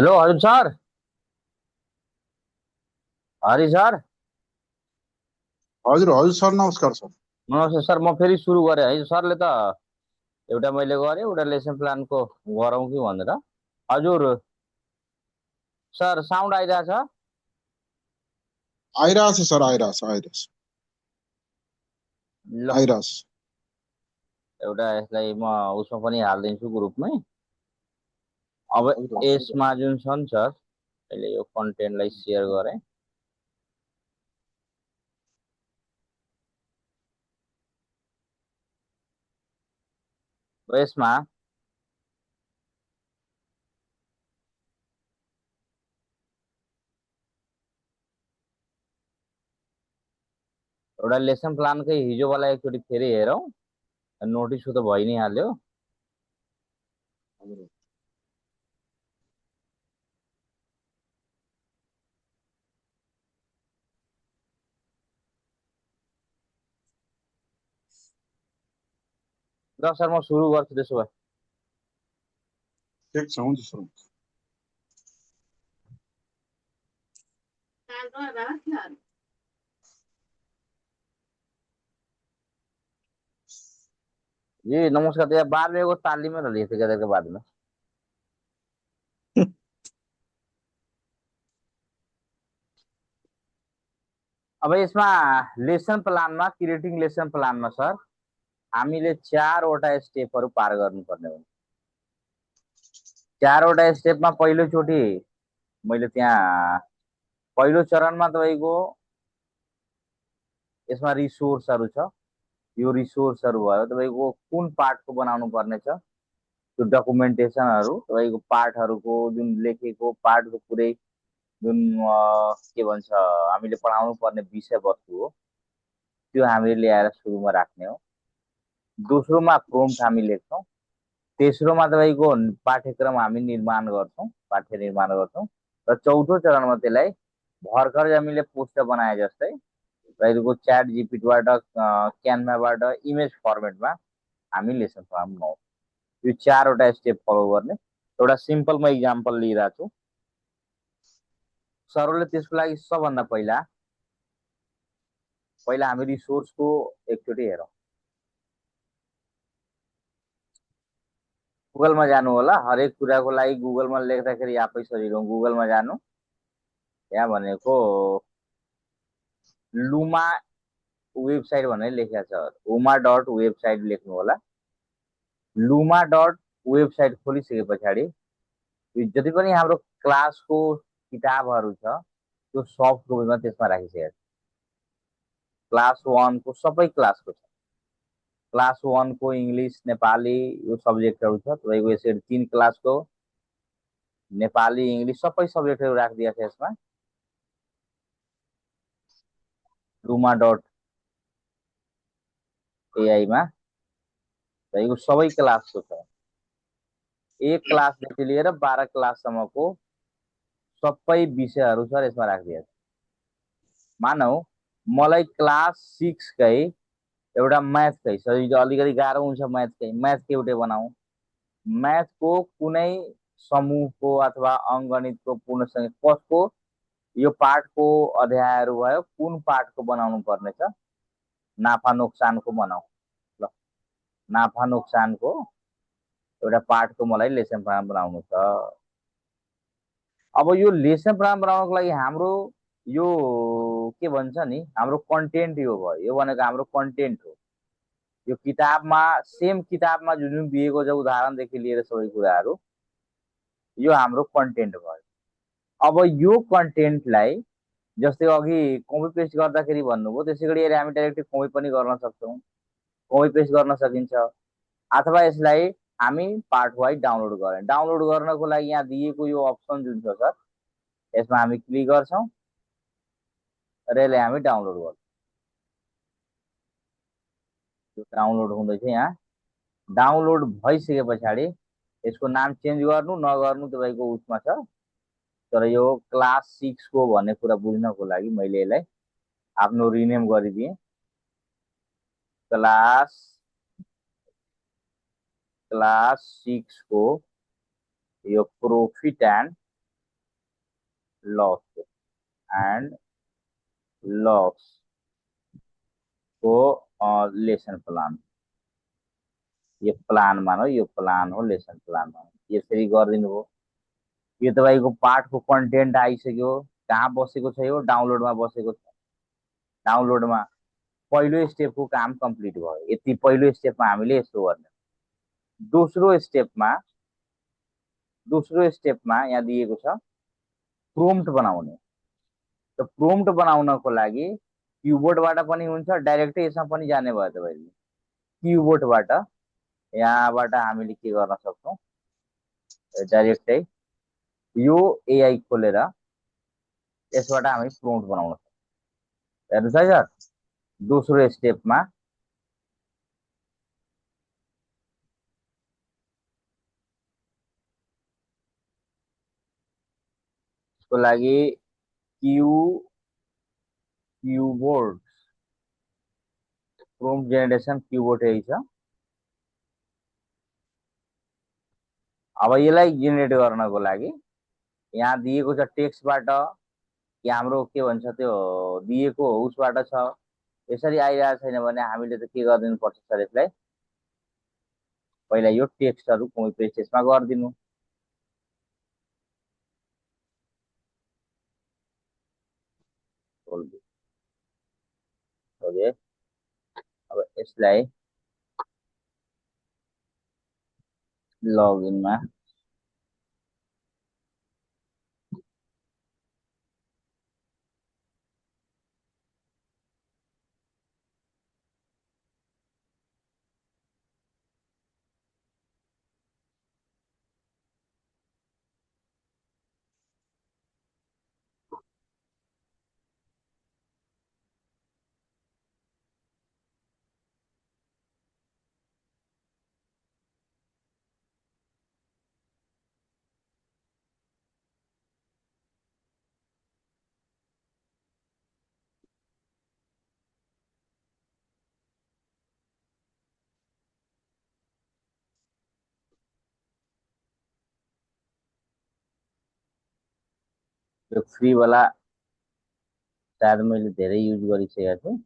Hello हजुर sir. Hari sir. हजुर हजुर सर, नमस्कार सर। नमस्ते सर, म फेरि सुरु गरेँ है। सरले त एउटा मैले गरेँ, एउटा लेसन प्लानको गरौँ कि भनेर। हजुर सर, साउन्ड आइरहेछ? आइरहेछ सर, आइरहेछ ल, आइरहेछ। एउटा यसलाई म उसमा पनि हालिदिन्छु ग्रुपमै। अब हजुर यसमा जुन छ नि सर, अहिले यो कन्टेन्टलाई सेयर गरेँ। र यसमा एउटा लेसन प्लानकै हिजोवाला एकचोटि फेरि हेरौँ। नोटिस त भइ नै हाल्यो। हजुर। ल सर, म सुरु गर्छु त्यसो भए। ठिक छ, हुन्छ सर। जी नमस्कार भैया, बाद में वो ताली में रही थी के बाद में। अब यसमा लेसन प्लानमा, क्रिएटिङ लेसन प्लानमा सर हामीले चारवटा स्टेपहरू पार गर्नुपर्ने हुन्छ। चारवटा स्टेपमा पहिलोचोटि मैले त्यहाँ पहिलो चरणमा तपाईँको यसमा रिसोर्सहरू छ। यो रिसोर्सहरू भयो तपाईँको कुन पार्टको बनाउनु पर्ने छ, त्यो डकुमेन्टेसनहरू तपाईँको पार्टहरूको जुन लेखेको पार्टको पुरै जुन के भन्छ हामीले पढाउनु पर्ने विषयवस्तु हो, त्यो हामीले ल्याएर सुरुमा राख्ने हो। दोस्रोमा प्रोम्प्ट हामी लेख्छौँ। तेस्रोमा तपाईँको पाठ्यक्रम हामी निर्माण गर्छौँ, पाठ्य निर्माण गर्छौँ। र चौथो चरणमा त्यसलाई भर्खर हामीले पोस्ट बनाए जस्तै तपाईँको च्याट जिपिटीबाट क्यानभाबाट इमेज फर्मेटमा हामी लेसन बनाउँछौँ। यो चारवटा स्टेप फलो गर्ने एउटा सिम्पल म इक्जाम्पल लिइरहेको छु। सरले त्यसको लागि सबभन्दा पहिला हामी रिसोर्सको एकचोटि हेरौँ। गुगलमा जानु होला। हरेक कुराको लागि गुगलमा लेख्दाखेरि आफै सजिलो। गुगलमा जानु, यहाँ भनेको लुमा वेबसाइट भनेर लेखेको छ। उमा डट वेबसाइट लेख्नु होला। लुमा डट वेबसाइट खोलिसके पछाडि जति पनि हाम्रो क्लासको किताबहरू छ त्यो सफ्ट कपीमा त्यसमा राखिसकेको छ। क्लास 1 को सबै क्लासको छ। क्लास 1 को इङ्ग्लिस नेपाली यो सब्जेक्टहरू छ तपाईँको। यसरी 3 क्लासको नेपाली इङ्ग्लिस सबै सब्जेक्टहरू राखिदिएको छ यसमा। लुमा डट एआईमा तपाईँको सबै क्लासको छ। एक क्लासदेखि लिएर 12 क्लाससम्मको सबै विषयहरू सर यसमा राखिदिएको छ। मानौ मलाई क्लास 6 कै एउटा म्याथकै सर, अलिकति गाह्रो हुन्छ म्याथकै एउटै बनाऊ। म्याथको कुनै समूहको अथवा अङ्कगणितको पूर्णसङ्ख्या कसको यो पाठको अध्यायहरू भयो, कुन पाठको बनाउनु पर्ने छ? नाफा नोक्सानको बनाऊ। ल, नाफा नोक्सानको एउटा पाठको मलाई लेसन प्लान बनाउनु छ। अब यो लेसन प्लान बनाउनको लागि हाम्रो यो के भन्छ नि, हाम्रो कन्टेन्ट यो भयो। यो भनेको हाम्रो कन्टेन्ट हो। यो किताबमा सेम किताबमा जुन जुन दिएको छ उदाहरणदेखि लिएर सबै कुराहरू, यो हाम्रो कन्टेन्ट भयो। अब यो कन्टेन्टलाई जस्तै अघि कपी पेस्ट गर्दाखेरि भन्नुभयो, त्यसै गरी हामी डाइरेक्टली कपी पनि गर्न सक्छौँ, कपी पेस्ट गर्न सकिन्छ। अथवा यसलाई हामी पार्ट वाइज डाउनलोड गरें। डाउनलोड गर्नको लागि यहाँ दिएको यो अप्सन जुन छ सर, यसमा हामी क्लिक गर्छौँ र यसलाई हामी डाउनलोड गर्छौँ। डाउनलोड हुँदैछ। यहाँ डाउनलोड भइसके पछाडि यसको नाम चेन्ज गर्नु नगर्नु तपाईँको उसमा छ। तर यो क्लास 6 को भन्ने कुरा बुझ्नको लागि मैले यसलाई आफ्नो रिनेम गरिदिएँ। क्लास 6 को यो profit and loss and loss को लेसन प्लान, यो प्लान मानो, यो प्लान हो, लेसन प्लान मानो, यसरी गरिदिनु भयो। यो तपाईँको पाठको कन्टेन्ट आइसक्यो, कहाँ बसेको छ, यो डाउनलोडमा बसेको छ। डाउनलोडमा पहिलो स्टेपको काम कम्प्लिट भयो। यति पहिलो स्टेपमा हामीले यस्तो गर्ने। दोस्रो स्टेपमा यहाँ दिएको छ प्रोम्प्ट बनाउने। त प्रोम्प्ट बनाउनको लागि किबोर्डबाट पनि हुन्छ, डाइरेक्टै यसमा पनि जाने भयो तपाईँले। किबोर्डबाट यहाँबाट हामीले के गर्न सक्छौँ, डाइरेक्टै यो एआई खोलेर यसबाट हामी प्रोम्प्ट बनाउन सक्छौँ। हेर्नुहोस् है सर, दोस्रो स्टेपमा यसको लागि किबोर्ड प्रोम्प्ट जेनेरेसन किबोर्ड यही छ। अब यसलाई जेनेरेट गर्नको लागि यहाँ दिएको छ टेक्स्टबाट, कि हाम्रो के भन्छ त्यो दिएको उसबाट छ। यसरी आइरहेको छैन भने हामीले त के गरिदिनु पर्छ सर, यसलाई पहिला यो टेक्स्टहरू कपी पेस्ट यसमा गरिदिनु। अब यसलाई लगइनमा यो फ्री वाला शायद मैले धेरै युज गरिसकेको छु।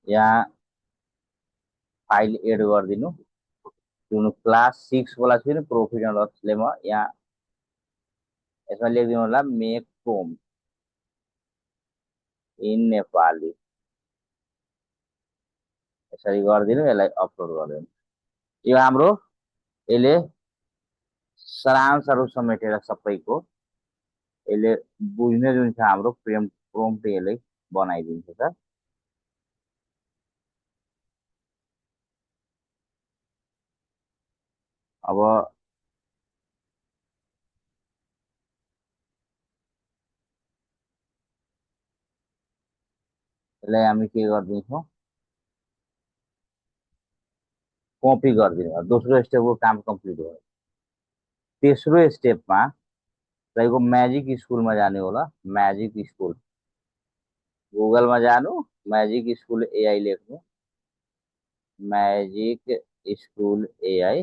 यहाँ फाइल एड गरिदिनु, जुन क्लास 6 वाला थियो नि प्रॉफिट एन्ड लसले, म यहाँ यसमा लेखिदिनु होला मेक प्रोम्प्ट इन नेपाली। यसरी गरिदिनु, यसलाई अपलोड गरिदिनु। यो हाम्रो यसले सारांशहरू समेटेर सबैको यसले बुझ्ने जुन छ हाम्रो प्रोम्प्ट यसले बनाइदिन्छ सर। अब यसलाई हामी के गरिदिन्छौँ, कपी गरिदिनु। दोस्रो स्टेपको काम कम्प्लिट भयो। तेस्रो स्टेपमा तपाईँको म्याजिक स्कुलमा जाने होला। म्याजिक स्कुल गुगलमा जानु, म्याजिक स्कुल एआई लेख्नु, म्याजिक स्कुल एआई।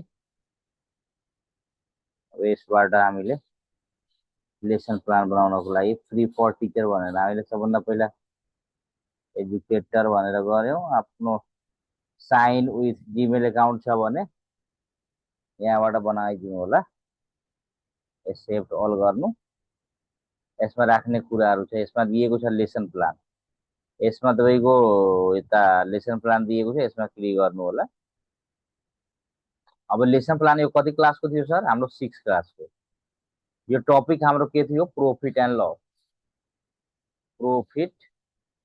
अब यसबाट हामीले लेसन प्लान बनाउनको लागि फ्री फर टिचर भनेर हामीले सबभन्दा पहिला एजुकेटर भनेर गऱ्यौँ। आफ्नो साइन विथ जीमेल एकाउन्ट छ भने यहाँबाट बनाइदिनु होला, एक्सेप्ट अल गर्नु। यसमा राख्ने कुराहरू छ, यसमा दिएको छ लेसन प्लान, यसमा तपाईँको यता लेसन प्लान दिएको छ, यसमा क्लिक गर्नु होला। अब लेसन प्लान यो कति क्लासको थियो सर, हाम्रो 6 क्लासको। यो टपिक हाम्रो के थियो, प्रॉफिट एन्ड लस। प्रॉफिट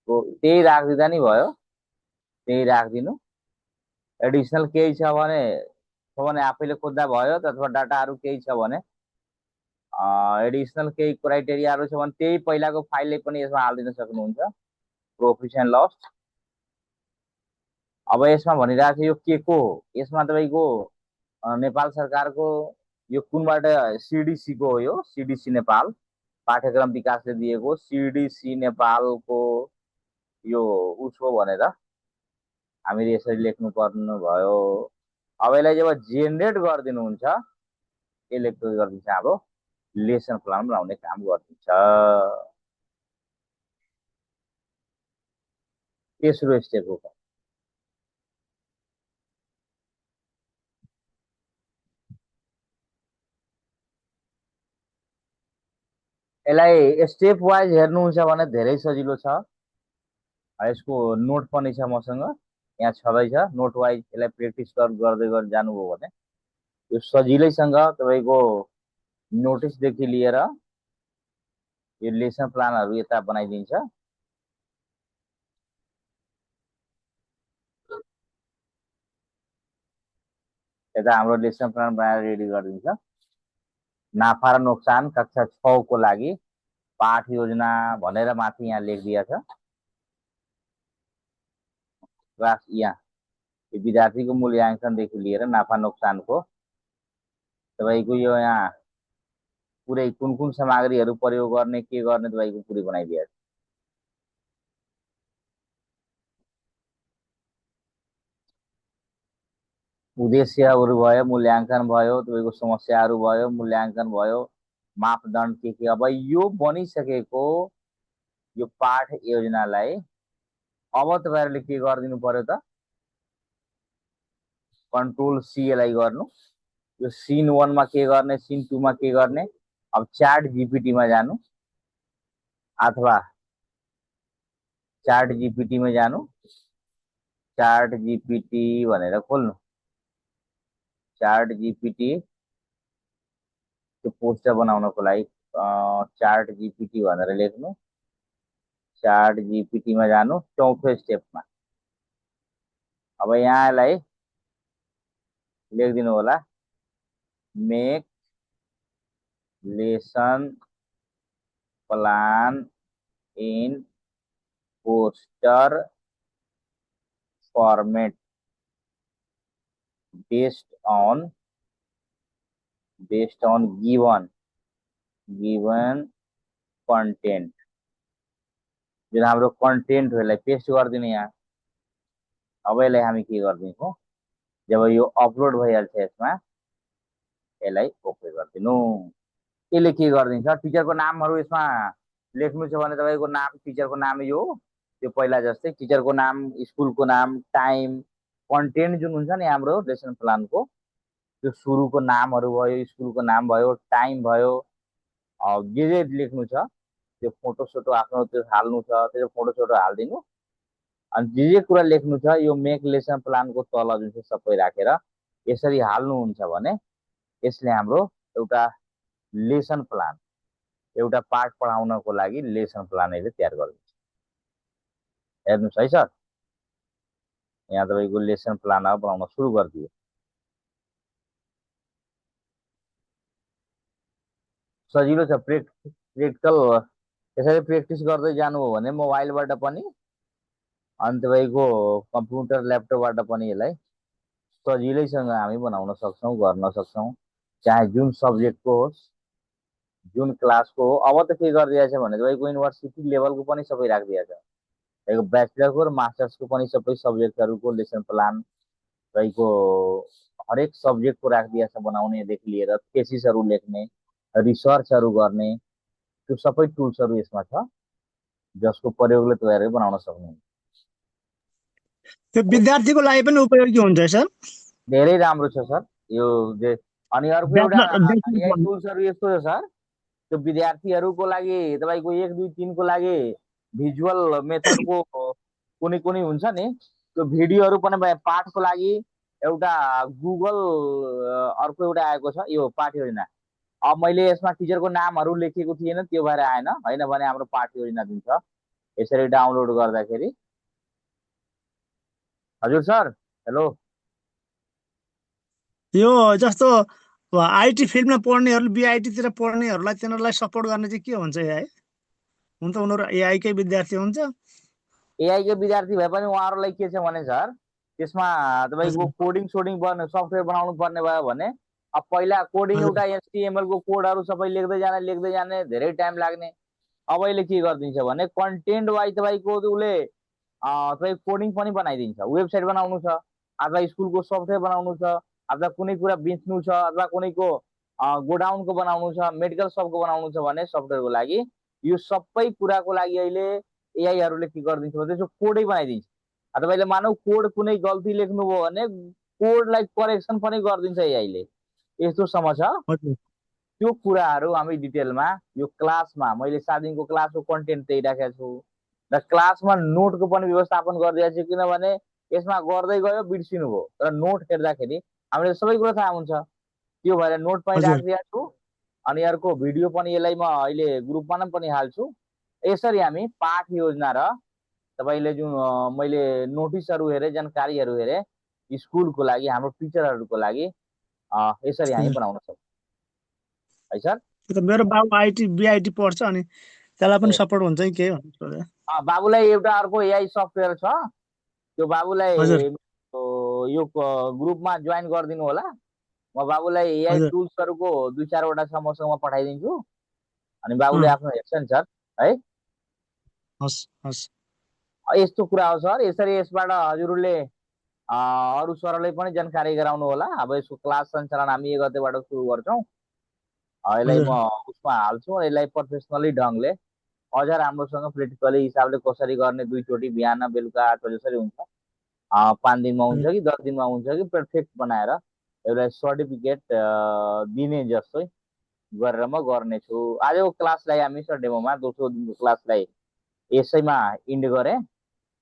त्यही राखिदिँदा नि भयो, त्यही राखिदिनु। एडिसनल केही छ भने आफैले खोज्दा भयो, अथवा डाटाहरू केही छ भने एडिसनल केही क्राइटेरियाहरू छ भने त्यही पहिलाको फाइलले पनि यसमा हालिदिन सक्नुहुन्छ, प्रॉफिट एन्ड लस। अब यसमा भनिरहेको छ यो के को हो, यसमा तपाईँको नेपाल सरकारको यो कुनबाट, सिडिसी को हो, यो सिडिसी नेपाल पाठ्यक्रम विकासले दिएको सिडिसी नेपालको यो उसको भनेर हामीले यसरी लेख्नु पर्नु भयो। अब यसलाई जब जेनेरेट गरिदिनुहुन्छ यसले के गरिदिन्छ हाम्रो लेसन प्लान बनाउने काम गरिदिन्छ। तेस्रो स्टेप हो यसलाई स्टेप वाइज हेर्नुहुन्छ भने धेरै सजिलो छ। यसको नोट पनि छ मसँग, यहाँ छँदैछ नोट वाइज। यसलाई प्र्याक्टिस गर्दै गर्दै जानुभयो भने यो सजिलैसँग तपाईँको नोटिसदेखि लिएर यो लेसन प्लानहरू यता बनाइदिन्छ। यता हाम्रो लेसन प्लान बनाएर रेडी गरिदिन्छ। नाफा र नोक्सान कक्षा 6 को लागि पाठ योजना भनेर माथि यहाँ लेखिदिएको छ। क्लास यहाँ विद्यार्थीको मूल्याङ्कनदेखि लिएर नाफा नोक्सानको तपाईँको यो यहाँ पुरै कुन कुन सामग्रीहरू प्रयोग गर्ने के गर्ने तपाईँको पुरै बनाइदिएको छ। उद्देश्यहरू भयो, मूल्याङ्कन भयो, तपाईँको समस्याहरू भयो, मूल्याङ्कन भयो, मापदण्ड के अब यो बनिसकेको यो पाठ योजनालाई अब तपाईँहरूले के गरिदिनु पर्यो त कन्ट्रोल सी यसलाई गर्नु। यो सिन 1 मा के गर्ने, सिन 2 मा के गर्ने, अब च्याट जीपीटी मा जानु अथवा च्याट जीपीटी मा जानु, च्याट जीपीटी भनेर खोल्नु। च्याट जीपीटी त्यो पोस्टर बनाउनको लागि च्याट जीपीटी भनेर लेख्नु। च्याट जीपीटी मा जानु चौथो स्टेपमा। अब यहाँलाई लेखिदिनु होला make lesson plan in poster format based on given content। जुन हाम्रो कन्टेन्ट हो यसलाई पेस्ट गरिदिने यहाँ। अब यसलाई हामी के गरिदिन्छौँ, जब यो अपलोड भइहाल्छ यसमा यसलाई ओके गरिदिनु। यसले के गरिदिन्छ, टिचरको नामहरू यसमा लेख्नु छ भने तपाईँको नाम टिचरको नाम यो त्यो पहिला जस्तै टिचरको नाम, स्कुलको नाम, टाइम, कन्टेन्ट जुन हुन्छ नि हाम्रो लेसन प्लानको त्यो सुरुको नामहरू भयो, स्कुलको नाम भयो, टाइम भयो, जे लेख्नु छ त्यो फोटो सोटो आफ्नो त्यो हाल्नु छ त्यो फोटो सोटो हालिदिनु। अनि जे कुरा लेख्नु छ यो मेक लेसन प्लानको तल जुन चाहिँ सबै राखेर यसरी हाल्नुहुन्छ भने यसले हाम्रो एउटा लेसन प्लान, एउटा पाठ पढाउनको लागि लेसन प्लान यसले तयार गरिदिन्छ। हेर्नुहोस् है सर, यहाँ तपाईँको लेसन प्लान अब बनाउन सुरु गरिदियो। सजिलो छ, प्र्याक्टिकल यसरी प्र्याक्टिस गर्दै जानु हो भने मोबाइलबाट पनि अनि तपाईँको कम्प्युटर ल्यापटपबाट पनि यसलाई सजिलैसँग हामी बनाउन सक्छौँ, गर्न सक्छौँ। चाहे जुन सब्जेक्टको होस्, जुन क्लासको हो। अब त के गरिदिएको छ भने तपाईँको युनिभर्सिटी लेभलको पनि सबै राखिदिएको छ। तपाईँको ब्याचलरको र मास्टर्सको पनि सबै सब्जेक्टहरूको लेसन प्लान तपाईँको हरेक सब्जेक्टको राखिदिएको छ बनाउनेदेखि लिएर थेसिसहरू लेख्ने, रिसर्चहरू गर्ने, त्यो सबै टुल्सहरू यसमा छ जसको प्रयोगले तपाईँहरूले बनाउन सक्नुहुन्छ। त्यो विद्यार्थीको लागि पनि उपयोगी हुन्छ सर। धेरै राम्रो छ सर यो। अनि अर्को एउटा यही टुल्सहरू यस्तो छ सर, त्यो विद्यार्थीहरूको लागि तपाईँको 1 2 3 को लागि भिजुअल मेथडको कुनै कुनै हुन्छ नि त्यो भिडियोहरू पनि पाठको लागि एउटा गुगल अर्को एउटा आएको छ यो पाठ योजना। अब मैले यसमा टिचरको नामहरू लेखेको थिएन त्यो भएर आएन, होइन भने हाम्रो पाठ योजना जुन छ यसरी डाउनलोड गर्दाखेरि। हजुर सर, हेलो। यो जस्तो आइटी फिल्डमा पढ्नेहरू, बिआइटीतिर पढ्नेहरूलाई तिनीहरूलाई सपोर्ट गर्ने चाहिँ के हुन्छ है? हुन त उनीहरू एआईकै विद्यार्थी हुन्छ। एआईकै विद्यार्थी भए पनि उहाँहरूलाई के छ भने सर त्यसमा तपाईँको कोडिङ सोडिङ गर्ने सफ्टवेयर बनाउनु पर्ने भयो भने अब पहिला कोडिङ एउटा एचटीएमएल को कोडहरू सबै लेख्दै जाने धेरै टाइम लाग्ने। अब यसले के गरिदिन्छ भने कन्टेन्ट वाइज तपाईँको उसले तपाईँ कोडिङ पनि बनाइदिन्छ। वेबसाइट बनाउनु छ अथवा स्कुलको सफ्टवेयर बनाउनु छ अथवा कुनै कुरा बेच्नु छ अथवा कुनैको गोडाउनको बनाउनु छ, मेडिकल सपको बनाउनु छ भने सफ्टवेयरको लागि यो सबै कुराको लागि अहिले एआईहरूले के गरिदिन्छ भने त्यसको कोडै बनाइदिन्छ। तपाईँले मानौ कोड कुनै गल्ती लेख्नुभयो भने कोडलाई करेक्सन पनि गरिदिन्छ एआईले। यस्तोसम्म छ। हजुर त्यो कुराहरू हामी डिटेलमा यो क्लासमा मैले 7 दिनको क्लासको कन्टेन्ट त्यही राखेको छु र क्लासमा नोटको पनि व्यवस्थापन गरिदिएको छु, किनभने यसमा गर्दै गयो बिर्सिनु भयो, तर नोट हेर्दाखेरि हामीले सबै कुरा थाहा हुन्छ। त्यो भएर नोट पनि हजुर राखिदिएको छु अनि अर्को भिडियो पनि यसलाई म अहिले ग्रुपमा पनि हाल्छु। यसरी हामी पाठ योजना र तपाईँले जुन मैले नोटिसहरू हेरेँ, जानकारीहरू हेरेँ स्कुलको लागि, हाम्रो टिचरहरूको लागि यसरी हामी बनाउन सक्छौँ है सर। त्यो त मेरो बाबु आइटी बिआइटी पढ्छ अनि त्यसलाई पनि ए सपोर्ट हुन्छ कि के भन्नु पर्यो। बाबुलाई एउटा अर्को एआई सफ्टवेयर छ, त्यो बाबुलाई हजुर यो ग्रुपमा जोइन गरिदिनु होला। म बाबुलाई एआई हजुर टुल्सहरूको 2-4 वटा मसँग म पठाइदिन्छु अनि अँ, बाबुले आफ्नो हेर्छन् सर है। हस् हस् यस्तो कुरा हो सर। यसरी यसबाट हजुरहरूले अरू सरलाई पनि जानकारी गराउनु होला। अब यसको क्लास सञ्चालन हामी 1 गतेबाट सुरु गर्छौँ। यसलाई हजुर म उसमा हाल्छु, यसलाई प्रोफेसनली ढङ्गले अझ राम्रोसँग प्र्याक्टिकली हिसाबले कसरी गर्ने, 2 चोटि बिहान बेलुका 8 बजे जसरी हुन्छ 5 दिनमा हुन्छ हजुर कि 10 दिनमा हुन्छ कि पर्फेक्ट बनाएर एउटा सर्टिफिकेट दिने जस्तै गरेर म गर्नेछु। आजको क्लासलाई हामी सर डेमोमा दोस्रो दिनको क्लासलाई यसैमा इन्ड गरेँ।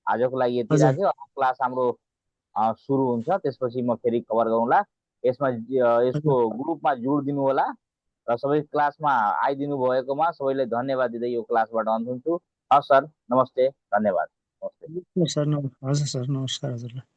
आजको लागि यति हजुर राख्यो। अब क्लास हाम्रो सुरु हुन्छ, त्यसपछि म फेरि कभर गरौँला। यसमा यसको हजुर ग्रुपमा जोड दिनु होला र सबै क्लासमा आइदिनु भएकोमा सबैलाई धन्यवाद दिँदै यो क्लासबाट अन्त हुन्छु। हस् सर, नमस्ते, धन्यवाद, नमस्ते। सर हजुर सर नमस्कार हजुरलाई।